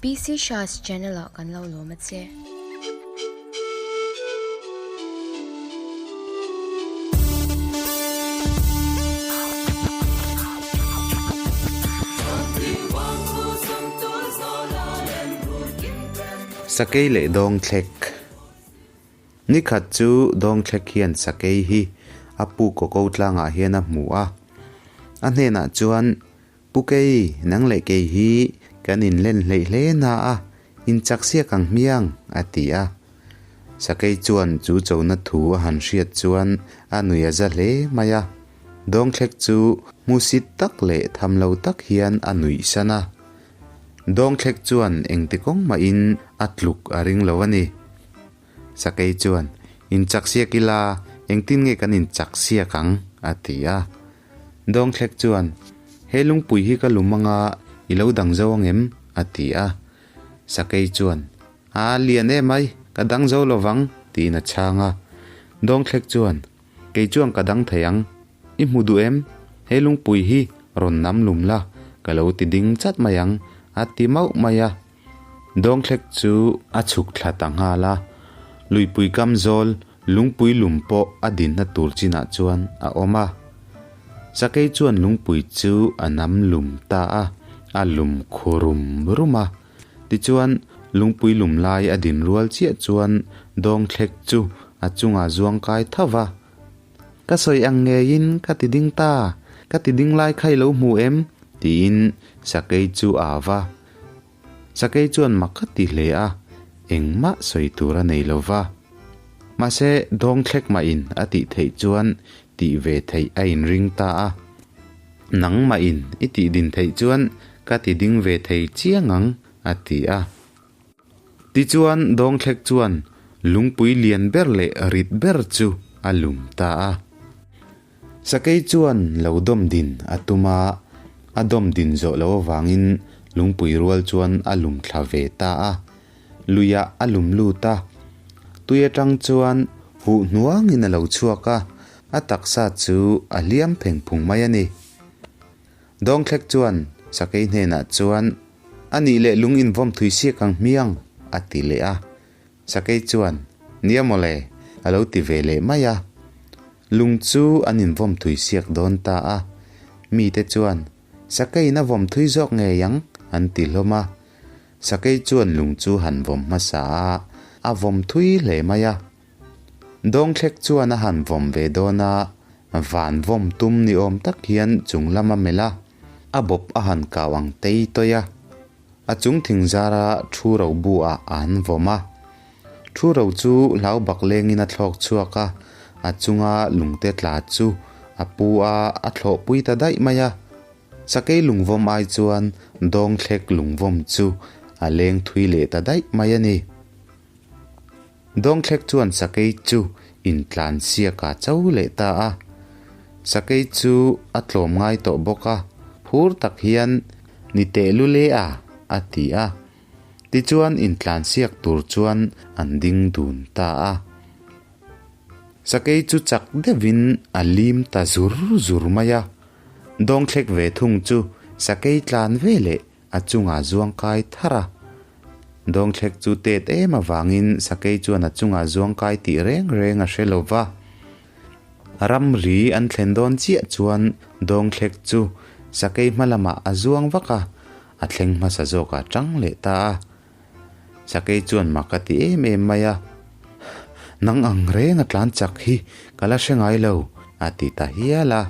PC Shah's channel ah kan lo lawm a che. Sakei leh Dawngthlek Nikhat chu Dawngthlek hian Sakei hi a pu Koko tlangah hian a hmu a. A hnenah chuan Pu Kei, nang leh kei hi kan inlen hleih hle na a, inchak siak ang hmiang, a ti a. Sakei chuan chu chona thu a han hriat chuan a nui a za hle mai a. Dawngthlek chu hmusit tak leh tham lo tak hian a nuih san a. Dawngthlek chuan engti kawng mahin a tluk a ring lo a ni. Sakei chuan, Inchak siak ila, engtin nge kan inchak siak ang? a ti a. Dawngthlek chuan, He lungpui hi ka lum anga i lo dang zo ang em? a ti a. Sakei chuan, A lian em ai, ka dang zo lo vang, tiin a chhang a. Dawngthlek chuan, Kei chuan ka dang thei ang, i hmu duh em? He lungpui hi rawn nam lum la, ka lo ti ding chat mai ang, a ti mauh mai a. Dawngthlek chu a chhuk thla ta nghal a, luipui kam zawl lungpui lum pawh a dinna tur chinah chuan a awm a. Sakei chuan lungpui chu a nam lum ta a, a lum khu rum rum a. Tichuan, lungpui lum lai a din rual chiah chuan dawngthlek chu a chungah zuang kai tho va. Ka sawi ang ngeiin ka ti ding ta, ka ti ding lai kha i lo hmu em? tiin Sakei chu a va. Sakei chuan mak ka ti hle a, engmah sawi tur a nei lo va. Mahse, dawngthlek mahin a tih theih chuan tih ve theih a inring ta a. Nangmahin i tih din theih chuan ka ti ding ve thei chiang ang, a ti a. Tichuan, dawngthlek chuan lungpui lian ber leh rit ber chu a lum ta a. Sakei chuan lo dawm din a tum a, a dawm din zawh loh avangin lungpui rual chuan a lum thla ve ta a. Luiah a lum lut a, tui atang chuan huh hnuangin a lo chhuak a, a taksa chu a hliam pheng phung mai a ni. Dawngthlek chuan Sakei hnenah chuan, A nih leh lung invawm thui siak ang hmiang, a ti leh a. Sakei chuan, Nia mawle, a lo ti ve leh mai a. Lung chu an invawm thui siak dawn ta a. Mite chuan, Sakeiin a vawm thui zawk ngei ang, an ti hlawm a. Sakei chuan lung chu han vawm hmasa a, a vawm thui hle mai a. Dawngthlek chuan a han vawm ve dawn a, van vawm tum ni awm tak hian chung lam a melh a, a bawp a han kau ang tei tawih a. A chung thing zara thu ro bu ah a han vawm a. Thu ro chu hlau bak lengin a thlawk chhuak a, a chunga lungte tla chu a pu a, a thlawh pui ta daih mai a. Sakei lungvawm ai chuan dawngthlek lungvawm chu a leng thui leh ta daih mai a ni. Dawngthlek chuan Sakei chu intlan siak a cho leh ta a. Sakei chu a tlawm ngai tawh bawk a, phur tak hian ni teh lu le a, a ti a. Tichuan intlan siak tur chuan an ding dun ta a. Sakei chu chak deuhin a lim ta zur zur mai a. Dawngthlek ve thung chu Sakei tlan ve leh A chungah zuang kai thar a. Dawngthlek chu tet em avangin Sakei chuan a chungah zuang kai tih reng reng a hre lo va. Ramri an thlen dawn chiah chuan Dawngthlek chu Sakei hma lamah a zuang vak a, a thleng hmasa zawkah tang leh ta a. Sakei chuan mak a ti em em mai a, Nang ang reng a tlan chak hi ka la hre ngai lo, a ti ta hial a.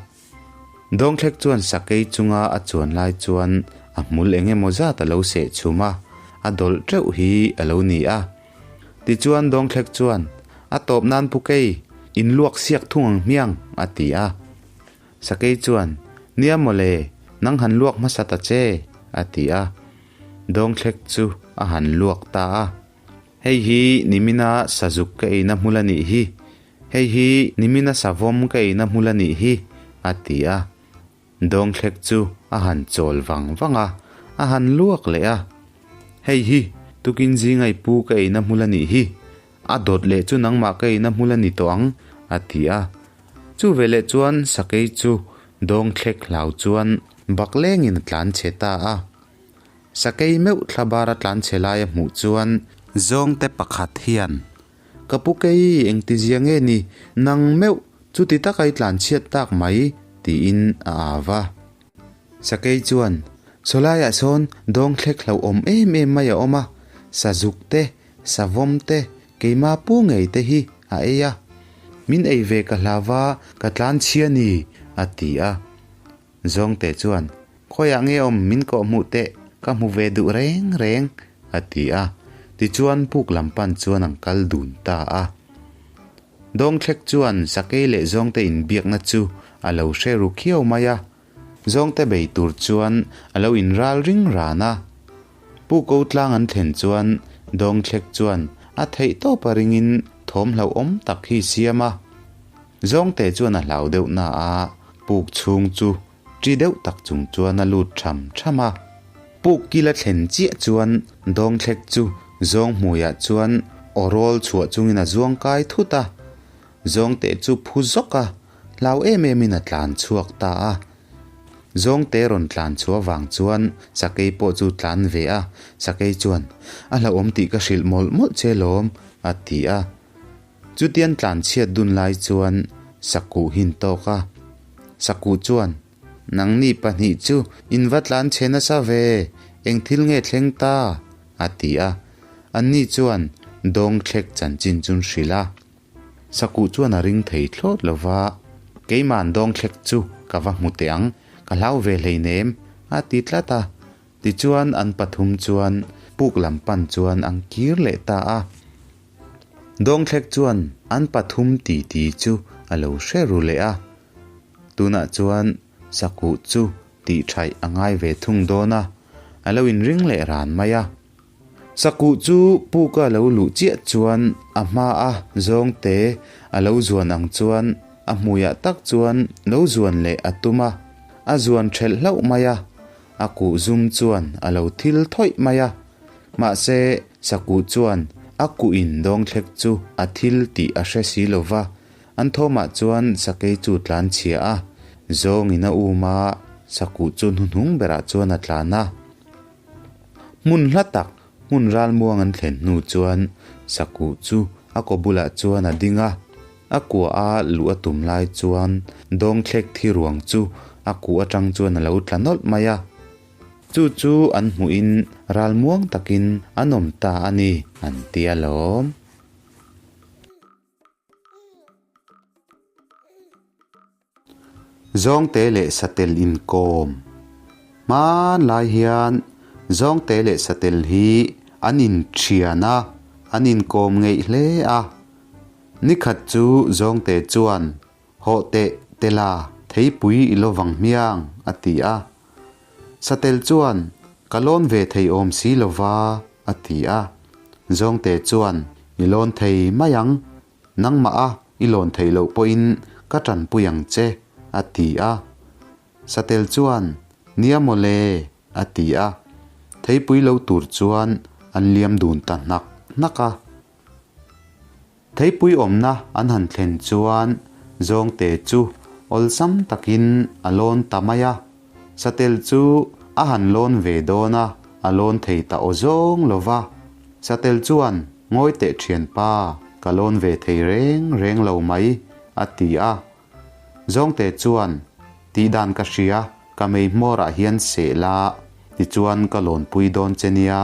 Dawngthlek chuan sakei chunga a chuan lai chuan a hmul eng emaw zat a lo seh chhum a, a dawlh teuh hi a lo ni a. Tichuan Dawngthlek chuan, A tawp nan pu kei, in luak siak thung ang hmiang, a ti a. Sakei chuan, Nia mawle, nang han luak hmasa ta che, a ti a. Dawngthlek chu a han luak ta a. Hei hi nimina sazuk ka eina hmul a nih hi, Hei hi nimina savawm ka eina hmul a nih hi, a ti a. Dawngthlek chu a han chawl vang vang a, a han luak leh a. Hei hi tukin zingai pu ka eina hmul a nih hi, a dawt leh chu nangmah ka eina hmul a ni tawh ang, a ti a. Chu veleh chuan sakei chu dawngthlek hlau chuan baklengin a tlan chhe ta a. Sakei meuh thlabara tlanchhe lai a hmuh chuan zawngte pakhat hian, Ka pu kei engtizia nge ni, nang meuh chuti taka i tlanchhiat tak mai, tiin a au va. Sakei chuan, Sawlaiah sawn dawngthlek hlauhawm em em mai a awm a, sazuk te, savawm te, keima pu ngei te hi a ei a. Min ei ve ka hlau va, ka tlanchhia ni, a ti a. Zawngte chuan, Khawiah nge awm min kawh hmuh teh, ka hmu ve duh reng reng, a ti a. Tichuan puk lam pan chuan an kal dun ta a. Dawngthlek chuan sakei leh zawngte inbiakna chu a lo hre ru khiau mai a. Zawngte bei tur chuan a lo inral ring ran a. Pu Ko tlang an thlen chuan Dawngthlek chuan a theih tawp a ringin thawm hlauhawm tak hi siam a. Zawngte chuan a hlau deuh na a, puk chhung chu ṭi deuh tak chung chuan a lut ṭham ṭham a. Puk kil a thlen chiah chuan Dawngthlek chu zawng hmuiah chuan aw rawl chhuah chungin a zuang kai thut a. Zawngte chu phu zawk a, hlau em emin a tlan chhuak ta a. Zawngte rawn tlan chhuah vang chuan sakei pawh chu tlan ve a, sakei chuan, A hlauhawm tih ka hrilh mawlh mawlh che lawm, a ti a. Chutian tlan chhiat dun lai chuan Sakuh hin tawk a. Sakuh chuan, Nangni pahnih chu in va tlan chhe nasa ve, eng thil nge thleng ta? a ti a. Anni chuan dawngthlek chanchin chun hrilh a. Sakuh chuan a ring thei thlawt lo va, Keima'n dawngthlek chu ka va hmu teh ang, ka hlau ve hleinem, a ti tlat a. Tichuan an pathum chuan puk lam pan chuan an kir leh ta a. Dawngthlek chuan an pathum titi chu a lo hre ru leh a. Tunah chuan sakuh chu tih thaih a ngai ve thung dawn a, a lo inring leh ran mai a. Sakuh chu puka lo luh chiah chuan a hma a zawngte a lo zuan ang chuan a hmuiah tak chuan lo zuan leh a tum a, a zuan thelh hlauh mai a, a kuh zum chuan a lo thil thawih mai a. Mahse, sakuh chuan a kuh in dawngthlek chu a thil tih a hre si lo va, an thawmah chuan sakei chu tlan chhia a, zawngin a um a, sakuh chu hnuhnung berah chuan a tlan a. Hmun hla tak, hmun ralmuang an thlen hnu chuan sakuh chu a kaw bulah chuan a ding a, a kua a luh a tum lai chuan dawngthlek thi ruang chu a kuh atang chuan a lo tla nawlh mai a. Chu chu an hmuhin ralmuang takin an awm ta a ni an ti alawm. Zawngte leh satel inkawm. Hmanlai hian zawngte leh satel hi an inthian a, an inkawm ngeih hle a. Nikhat chu zawngte chuan, Hawh teh tela, theipui i lo vang hmiang, a ti a. Satel chuan, Ka lawn ve thei awm si lo va, a ti a. Zawngte chuan, I lawn thei mai ang, Nangmah a i lawn theih loh pawhin ka tanpui ang che, a ti a. Satel chuan, Nia maw le, a ti a. Theipui lo tur chuan an liam dun ta hnak hnak a. Theipui awmna an han thlen chuan Zawngte chu awlsam takin a lawn ta mai a. Satel chu a han lawn ve dawn a, a lawn thei ta aw zawng lo va. Satel chuan, Ngawi teh thianpa, ka lawn ve thei reng reng lo mai, a ti a. Zawngte chuan, Tih dan ka hria, ka mei hmawrah hian seh la, tichuan ka lawnpui dawn che nia,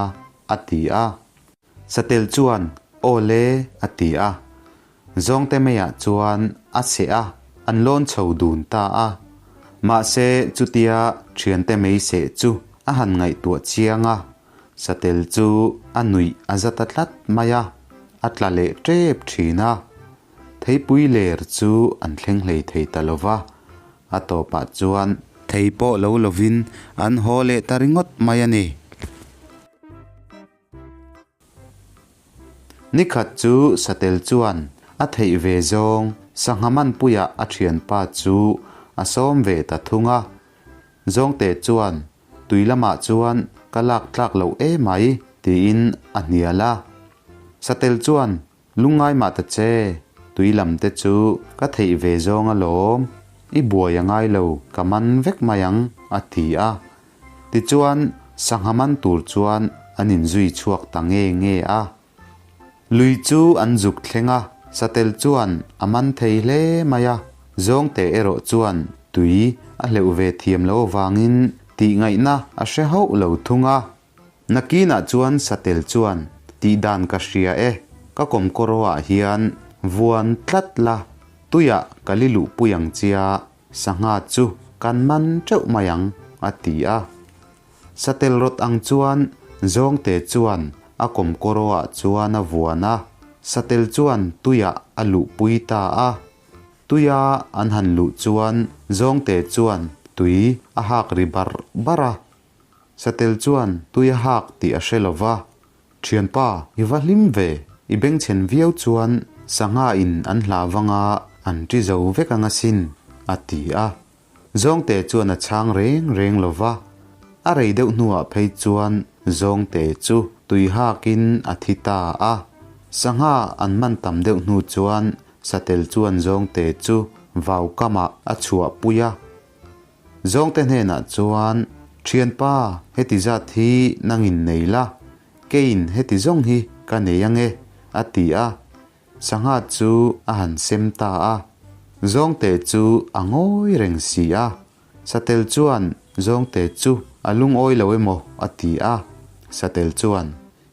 a ti a. Satel chuan, Aw le, a ti a. Zawngte meiah chuan a seh a, an lawn chho dun ta a. Mahse, chutia thiante mei seh chu a han ngaihtuah chiang a, satel chu a nuih a za ta tlat mai a, a tla leh tep thin a. Theipui ler chu an thleng hlei thei ta lo va, a tawpah chuan thei pawh lo lovin an haw leh ta ringawt mai a ni. Nikhat chu Satel chuan a theih ve zawng sangha manpuiah a thianpa chu a sawm ve ta thung a. Zawngte chuan tui lamah chuan ka lak tlak loh emai tiin a hnial a. Satel chuan Lungngai mah ta che, tui lam te chu ka theih ve zawng alawm, i buai a ngai lo, ka man vek mai ang, a ti a. Tichuan, Sangha man tur chuan an inzui chhuak ta nge nge a. Lui chu an zuk thleng a, satel chuan a man thei hle mai a, zawngte erawh chuan tui a hleuh ve thiam lo avangin tih ngaihna a hre hauh lo thung a. Nakinah chuan satel chuan tih dan ka hria e, ka kawmkawrawah hian vuan tlat la, tuiah ka li luhpui ang chia, sangha chu kan man teuh mai ang, a ti a. Satel rawt ang chuan zawngte chuan a kawmkawrawah chuan a vuan a, satel chuan tuiah a luhpui ta a. Tuia an han luh chuan zawngte chuan tui a hak ri barh barh a. Satel chuan tui a hak tih a hre lo va, Thianpa, i va hlim ve, i bengchhen viau chuan sangha in an hla vanga an ṭi zo vek ang asin, a ti a. Zawngte chuan a chhang reng reng lo va, a rei deuh hnuah phei chuan zawngte chu tui hakin a thi ta a. Sangha an man tam deuh hnu chuan satel chuan zawngte chu vau kamah a chhuahpui a. Zawngte hnenah chuan, Thianpa, heti zat hi nangin nei la, keiin heti zawng hi ka nei ange, a ti a. Sangha chu a han sem ta a. Zawngte chu a ngawi reng si a. Satel chuan zawngte chu a lungawi lo emaw a ti a. Satel chuan,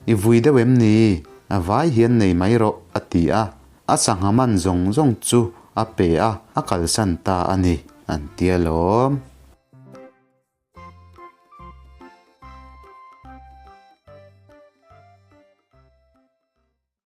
I vui deuh em ni? A vai hian nei mai rawh, a ti a. A sangha man zawng zawng chu a pe a, a kalsan ta a ni, an ti alawm.